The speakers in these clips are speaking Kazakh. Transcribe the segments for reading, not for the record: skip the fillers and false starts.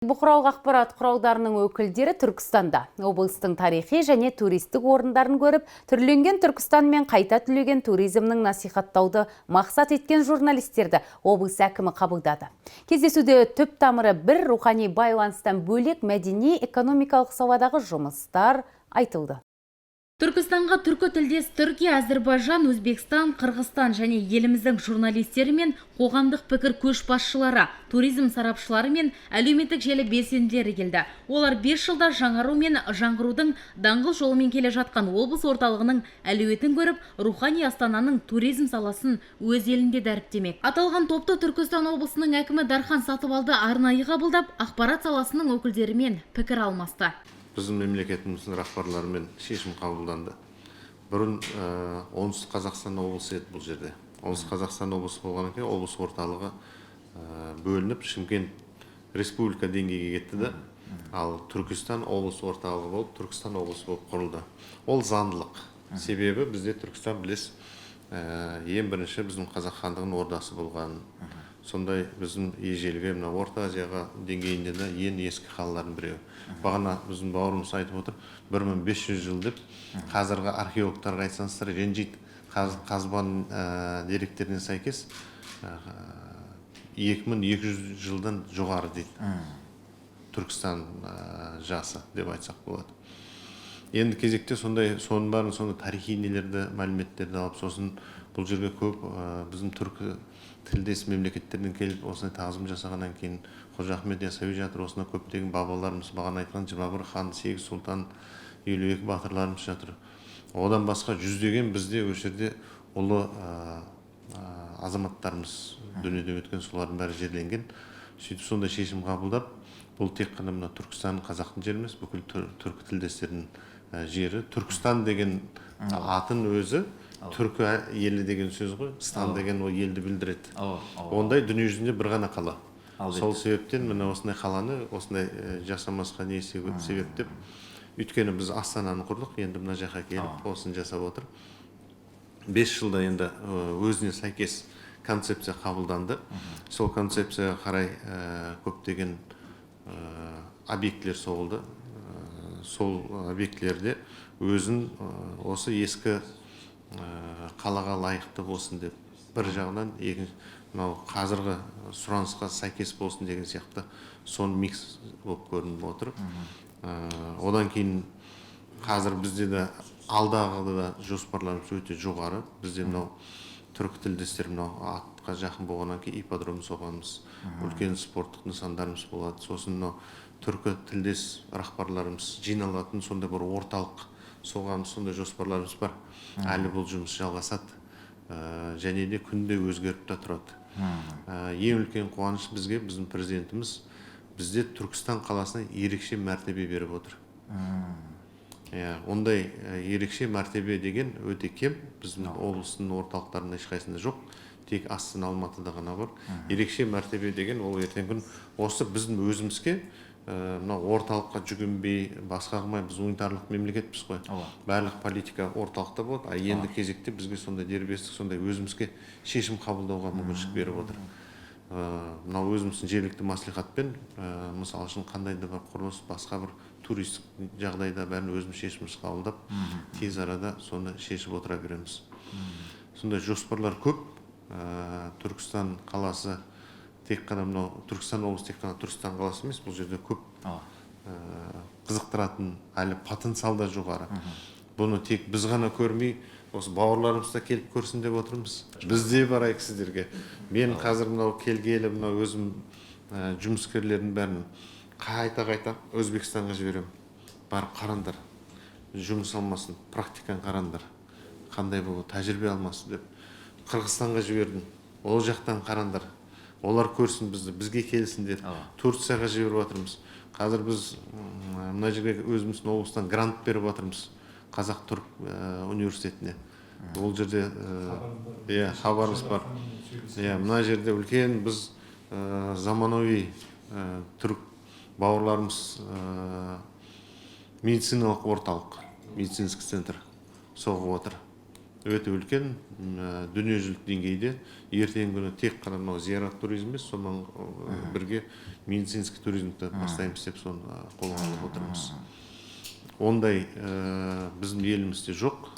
Бұқаралық ақпарат құралдарының өкілдері Түркістанда облыстың тарихи және туристік орындарын көріп, түрленген Түркістан мен қайта түлеген туризмнің насихаттауды мақсат еткен журналистерді облыс әкімі қабылдады. Кездесуде түп тамыры бір рухани байланыстан бөлек мәдени экономикалық саладағы жұмыстар айтылды. Түркістанға түркі тілдес Түркия, Әзірбайжан, Өзбекстан, Қырғызстан және еліміздің журналистері мен қоғамдық пікір көшбасшылары, туризм сарапшылары мен әлеуметтік желі белсенділері келді. Олар 5 жылда жаңару мен жаңғырудың даңғыл жолымен келе жатқан облыс орталығының әлеуетін көріп, рухани астананың туризм саласын өз елінде дәріптемек. Аталған топты Түркістан облысының әкімі Дархан Сатыбалды арнайы қабылдап, ақпарат саласының өкілдерімен пікір алмасты. Біздің мемлекетіміздің рахбарларымен шешім қабылданды. Бұрын Оңтүстік Қазақстан облысы еді бұл жерде. Оңтүстік Қазақстан облысы болғаннан кейін облыс орталығы бөлініп, Шымкент республика деңгейге кетті да, ал Түркістан облыс орталығы болып, Түркістан облысы болып құрылды. Ол заңдылық. Себебі бізде Түркістан, білесіз, ең бірінші біздің Қазақ хандығының ордасы болған. Сондай біздің ежелгі мына Орта Азияға деңгейінде де ең ескі қалалардың біреуі. Бағана біздің бауырымыз айтып отыр, 1500 жыл деп. Қазіргі археологтарға айтсаңыздар, ренжиді. Қазбаның деректеріне сәйкес 2200 жылдан жоғары дейді. Түркістан жасы деп айтсақ болады. Енді кезекте сондай соның бәрін, сондай тарихи нелерді, мәліметтерді алып, сосын бұл жерге көп біздің түркі тілдес мемлекеттерден келіп, осындай тағзым жасағаннан кейін Қожа Ахмет Яссауи жатыр, осында көптеген бабаларымыз, бағана айтқан 21 хан, 8 сұлтан, 52 батырларымыз жатыр. Одан басқа жүздеген бізде осы жерде ұлы азаматтарымыз дүниеден өткен, солардың бәрі жерленген. Сөйтіп сондай шешім қабылдап, бұл тек қана мына Түркістан қазақтың жері емес, бүкіл түркі тілдестердің жері. Түркістан деген атын өзі түркі елі деген сөз ғой, стан деген ол елді білдіреді. ооба ооба Ондай дүние жүзінде бір ғана қала. Сол себептен міне осындай қаланы осындай жасамасқа не себеп деп, өйткені біз астананы құрдық, енді мына жаққа келіп осыны жасап отыр. 5 жылда енді өзіне сәйкес концепция қабылданды. Сол концепцияға қарай көптеген объектілер соғылды. Сол объектілерде өзін осы ескі қалаға лайықты болсын деп бір жағынан, екінші мынау қазіргі сұранысқа сәйкес болсын деген сияқты, соның микс болып көрініп отыр. Одан кейін қазір бізде де алдағы да жоспарларымыз өте жоғары. Бізде мынау түркі тілдестер мынау атқа жақын болғаннан кейін ипподром соғамыз, үлкен спорттық нысандарымыз болады. Сосын мынау түркі тілдес рахбарларымыз жиналатын сондай бір орталық соғамыз, сондай жоспарларымыз бар. Әлі бұл жұмыс жалғасады және де күнде өзгеріп те тұрады. Ең үлкен қуаныш бізге, біздің президентіміз бізде Түркістан қаласына ерекше мәртебе беріп отыр. Иә, ондай ерекше мәртебе деген өте кем, біздің облыстың орталықтарында ешқайсысында жоқ, тек Астана, Алматыда ғана бар. Ерекше мәртебе деген ол ертеңгі күн осы біздің өзімізге мынау орталыққа жүгінбей, басқа қылмай, біз унитарлық мемлекетпіз ғой. Барлық политика орталықта болады, а енді кезекте бізге сондай дербестік, сондай өзімізге шешім қабылдауға мүмкіншілік беріп отыр. Мынау өзіміздің жергілікті мәслихатпен мысалы үшін қандай да бір құрылыс, басқа бір туристік жағдайда бәрін өзіміз шешіміміз қабылдап, тез арада соны шешіп отыра береміз. Сондай жоспарлар көп. Түркістан қаласы тек қана мынау Түркістан облысы тек қана Түркістан қаласы емес, бұл жерде көп қызықтыратын әлі потенциал да жоғары. Бұны тек біз ғана көрмей, осы бауырларымыз да келіп көрсін деп отырмыз. Біз де барайық сіздерге. Мен қазір мынау келгелі мынау өзім жұмыскерлердің бәрін қайта қайта Өзбекстанға жіберемін. Барып қараңдар, жұмыс алмасын, практиканы қараңдар, қандай болады, тәжірибе алмасын деп. Қырғызстанға жібердім, ол жақтан қараңдар, олар көрсін бізді, бізге келсін деп. Турцияға жіберіп жатырмыз. Қазір біз мына жерге өзіміздің облыстан грант беріп жатырмыз қазақ түрік университетіне. Ол жерде иә, хабарыңыз бар, иә, мына жерде үлкен біз заманауи түрік бауырларымыз медициналық орталық, медицинский центр соғып отыр. Өте үлкен, дүниежүзілік деңгейде. Ертеңгі күні тек қана мынау зиярат туризм емес, сонымен бірге медицинский туризмді бастаймыз деп соны қолға алып отырмыз. Ондай біздің елімізде жоқ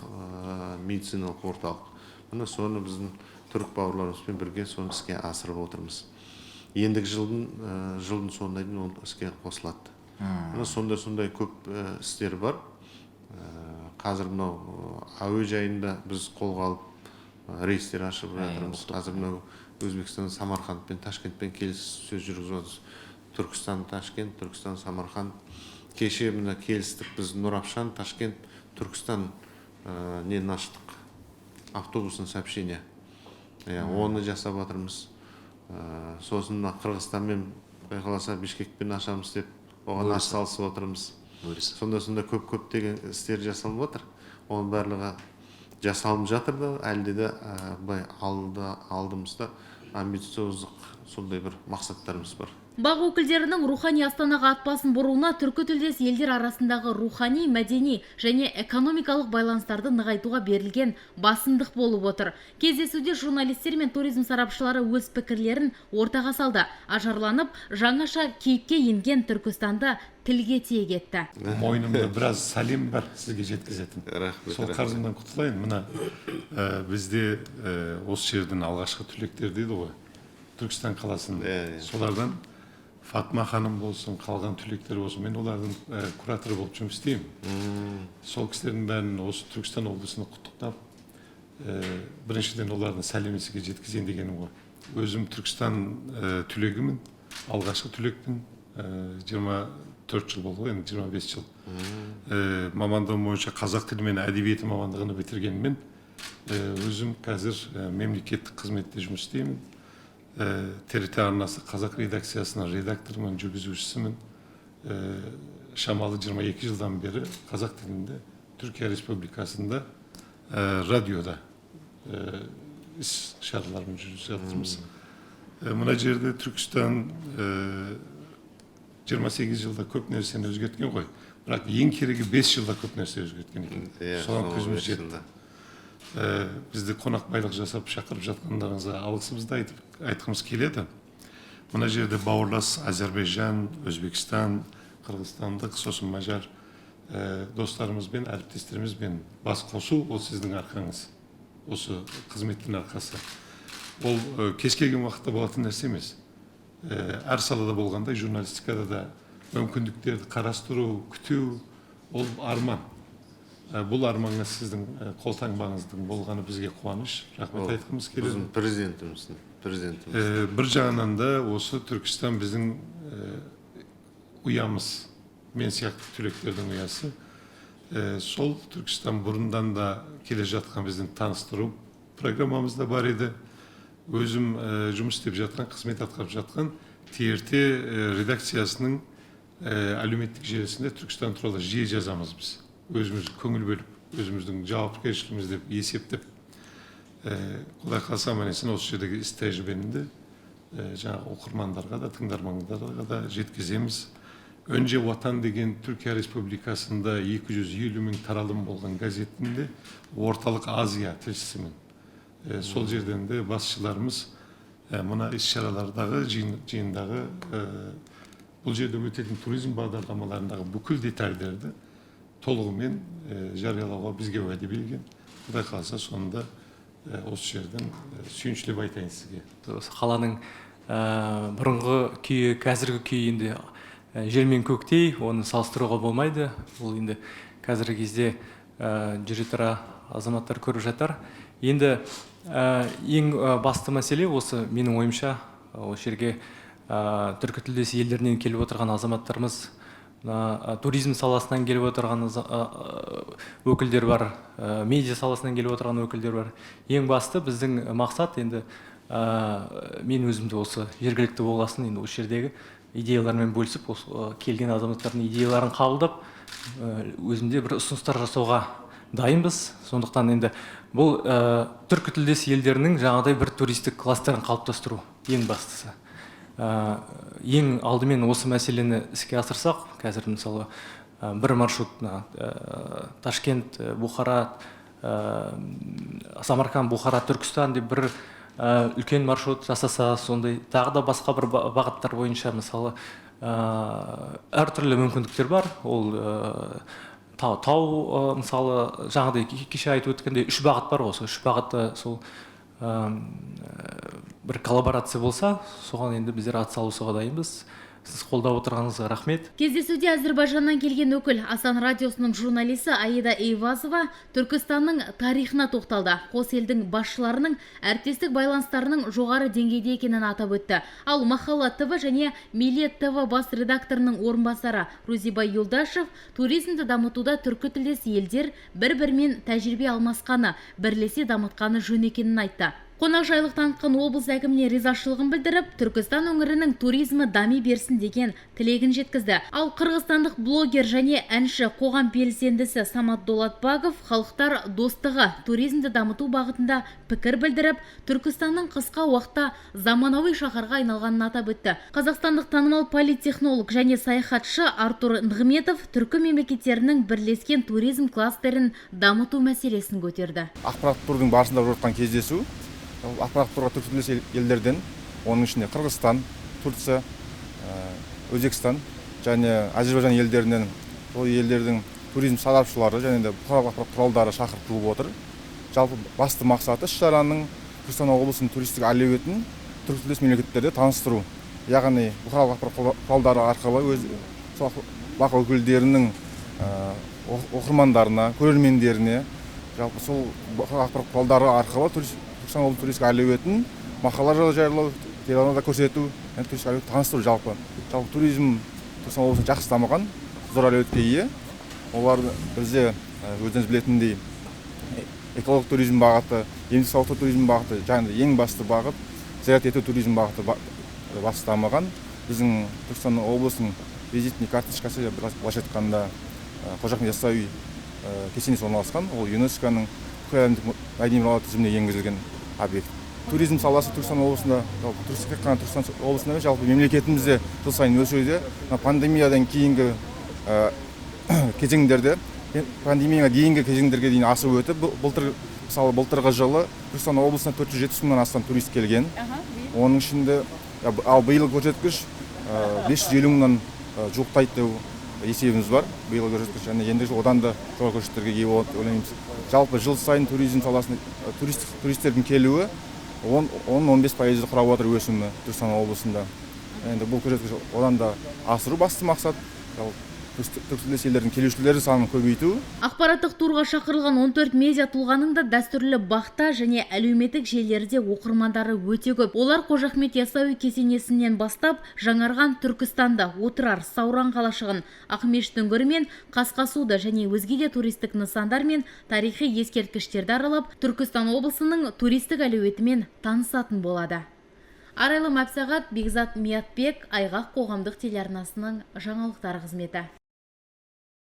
медициналық орталық. Міне, соны біздің түрік бауырларымызбен бірге соны іске асырып отырмыз. Ендігі жылдың соңына дейін ол іске қосылады. Міне, сондай көп істер бар. Қазір мынау әуежайында біз қолға алып, рейстер ашып жатырмыз. Қазір мынау Өзбекстан Самарқандпен, Ташкентпен келіссөз жүргізіп жатырмыз. Түркістан, Ташкент, Түркістан, Самарқанд. Кеше мына келістік біз, Нұрапшан, Ташкент, Түркістан нені аштық, автобусный сообщение, иә, оны жасап жатырмыз. Сосын мына Қырғызстанмен, құдай қаласа, Бішкекпен ашамыз деп оған атсалысып отырмыз. Бұйырса. Сондай көп көптеген істер жасалып жатыр. Оның барлығы жасалынып жатыр да, әлде де былай алдымызда амбициоздық сондай бір мақсаттарымыз бар. БАҚ өкілдерінің рухани астанаға ат басын бұруына түркі тілдес елдер арасындағы рухани, мәдени және экономикалық байланыстарды нығайтуға берілген басымдық болып отыр. Кездесуде журналистер мен туризм сарапшылары өз пікірлерін ортаға салды. Ажарланып, жаңаша кейіпке енген Түркістанды тілге тиек етті. Мойнымда біраз сәлем бар сізге жеткізетін. Рахмет, Сол рахмет. қарызымнан құтылайын. Мына бізде осы жердің алғашқы түлектер дейді ғой, Түркістан қаласының. Иә, иә. Солардан Фатма ханым болсын, қалған түлектер болсын, мен олардың кураторы болып жұмыс істеймін. Сол кісілердің бәрін осы Түркістан облысына құттықтап, біріншіден, олардың сәлемін сізге жеткізейін дегенім ғой. Өзім Түркістан түлегімін, алғашқы түлекпін. 24 жыл болды ғой енді, 25 жыл. Мамандығым бойынша қазақ тілі мен әдебиеті мамандығын бітіргенмен, өзім қазір мемлекеттік қызметте жұмыс істеймін. ТРТ арнасы қазақ редакциясының редакторымын, жүргізушісімін. Шамалы 22 жылдан бері қазақ тілінде Түркия Республикасында радиода іс шараларын жүргізіп жатырмыз. Мына жерде Түркістан 28 жылда көп нәрсені өзгерткен ғой, бірақ ең керегі 5 жылда көп нәрсе өзгерткен екен. Иә, Соған соңғы көзіміз 5 жетті. жылда. Бізді қонақбайлық жасап шақырып жатқандарыңызға алғысымызды айтып айтқымыз келеді. Мына жерде бауырлас Әзербайжан, Өзбекстан, Қырғызстандық, сосын мажар достарымызбен, әріптестерімізбен бас қосу, ол сіздің арқаңыз, осы қызметтің арқасы. Ол кез келген уақытта болатын нәрсе емес. Әр салада болғандай, журналистикада да мүмкіндіктерді қарастыру, күту, ол арман. Бұл арманға сіздің қолтаңбаңыздың болғаны бізге қуаныш, рахмет Ол айтқымыз келеді. Біздің президентіміз. Бір жағынан да осы Түркістан біздің ұямыз, мен сияқты түлектердің ұясы. Сол Түркістан бұрындан да келе жатқан біздің таныстыру программамызда бар еді. Өзім жұмыс істеп жатқан, қызмет атқарып жатқан ТРТ редакциясының әлеуметтік желісінде Түркістан туралы жиі жазамыз. Біз өзіміз көңіл бөліп, өзіміздің жауапкершілігіміз деп есептеп, құдай қаласа, аман есен осы жердегі іс тәжірибені де жаңағы оқырмандарға да, тыңдармандарға да жеткіземіз. Önce Vatan деген Түркия Республикасында 250 мың таралым болған газеттің де Орталық Азия тілшісімін. Сол жерден де басшыларымыз мына іс шаралардағы, жиындағы, бұл жерде өтетін туризм бағдарламаларындағы бүкіл детальдерді толығымен жариялауға бізге уәде берген. Құдай қаласа, соңында осы жерден сүйіншілеп айтайын сізге. Осы қаланың бұрынғы күйі, қазіргі күйі енді жер мен көктей, оны салыстыруға болмайды. Бұл енді қазіргі кезде жүре тұра азаматтар көріп жатар. Енді ең басты мәселе осы, менің ойымша, осы жерге түркі тілдес елдерінен келіп отырған азаматтарымыз, мына туризм саласынан келіп отырған өкілдер бар, медиа саласынан келіп отырған өкілдер бар. Ең басты біздің мақсат енді, мен өзімді осы жергілікті болғасын, енді осы жердегі идеялармен бөлісіп, осы келген азаматтардың идеяларын қабылдап, өзімде бір ұсыныстар жасауға дайынбыз. Сондықтан енді бұл түркі тілдес елдерінің жаңағыдай бір туристік кластерін қалыптастыру ең бастысы. Ең алдымен осы мәселені іске асырсақ, қазір мысалы бір маршрут мына Ташкент, Бұхара, Самарканд, Бұхара, Түркістан деп бір үлкен маршрут жасаса, сондай тағы да басқа бір бағыттар бойынша, мысалы, әртүрлі мүмкіндіктер бар. Ол тау, мысалы, жаңағыдай кеше айтып өткендей үш бағыт бар ғой, сол үш бағытты сол бір коллаборация болса, соған енді біздер атсалысуға дайынбыз. Сіз қолдап отырғаныңызға рахмет. Кездесуде Әзірбайжаннан келген өкіл, Асан радиосының журналисі Аида Эйвазова Түркістанның тарихына тоқталды. Қос елдің басшыларының әріптестік байланыстарының жоғары деңгейде екенін атап өтті. Ал Махалла ТВ және Милет ТВ бас редакторының орынбасары Рузибай Юлдашев туризмді дамытуда түркі тілдес елдер бір-бірімен тәжірибе алмасқаны, бірлесе дамытқаны жөн екенін айтты. Қонақжайлық танытқан облыс әкіміне ризашылығын білдіріп, Түркістан өңірінің туризмі дами берсін деген тілегін жеткізді. Ал қырғызстандық блогер және әнші, қоғам белсендісі Самат Дулатбагов халықтар достығы, туризмді дамыту бағытында пікір білдіріп, Түркістанның қысқа уақытта заманауи шаһарға айналғанын атап өтті. Қазақстандық танымал политтехнолог және саяхатшы Артур Нығметов түркі мемлекеттерінің бірлескен туризм кластерін дамыту мәселесін көтерді. Ақпараттық турдың барысында болып жатқан кездесу. Ақпараттық турға түркі тілдес елдерден, оның ішінде Қырғызстан, Турция, Өзбекстан және Әзербайжан елдерінен, ол елдердің туризм сарапшылары және де бұқаралық ақпарат құралдары шақыртылып отыр. Жалпы басты мақсаты іс-шараның Түркістан облысының туристік әлеуетін түркі тілдес мемлекеттерде таныстыру. Яғни бұқаралық ақпарат құралдары арқылы өз сол бақ өкілдерінің оқырмандарына, көрермендеріне жалпы сол бұқаралық ақпарат құралдары арқылы Түркістан облысының туристік әлеуетін мақалалар жариялау, телеарнада көрсету, және туристік әлеуетті таныстыру жалпы. Жалпы туризм Түркістан облысында жақсы дамыған, зор әлеуетке ие. Олар бізде өздеріңіз білетіндей экологиялық туризм бағыты, емдік сауықтыру туризм бағыты, және ең басты бағыт зиярат ету туризм бағыты басты дамыған. Біздің Түркістан облысының визитный карточкасы, былайша айтқанда, Қожа Ахмет Яссауи кесенесі орналасқан. Ол ЮНЕСКО-ның бүкіл әлемдік мәдени мұралар тізіміне енгізілген объект. Туризм саласы Түркістан облысында, жалпы тек қана Түркістан облысында емес, жалпы мемлекетімізде жыл сайын өсуде. Мына пандемиядан кейінгі кезеңдерде, пандемияға дейінгі кезеңдерге дейін асып өтіп, былтыр, мысалы, былтырғы жылы Түркістан облысына 470 мыңнан астам турист келген. Оның ішінде, ал биылғы көрсеткіш 550 мыңнан жуықтайды деп есебіміз бар. Биылғы көрсеткіш және ендігі жыл одан да жоғары көрсеткіштерге ие болады деп ойлаймыз. Жалпы жыл сайын туризм саласына туристердің келуі он бес пайызды құрап отыр өсімі Түркістан облысында. Енді бұл көрсеткіш одан да асыру басты мақсат. Жалпы түркі тілдес елдердің келушілері санын көбейту. Ақпараттық турға шақырылған 14 медиа тұлғаның да дәстүрлі бақта және әлеуметтік желілерде оқырмандары өте көп. Олар Қожа Ахмет Яссауи кесенесінен бастап жаңарған Түркістанды, Отырар, Сауран қалашығын, Ақмешіт үңгірі мен Қасқасуды және өзге де туристік нысандар мен тарихи ескерткіштерді аралап, Түркістан облысының туристік әлеуетімен танысатын болады. Арайлым Әбсағат, Бекзат Миятбек, Айғақ қоғамдық телеарнасының жаңалықтар қызметі.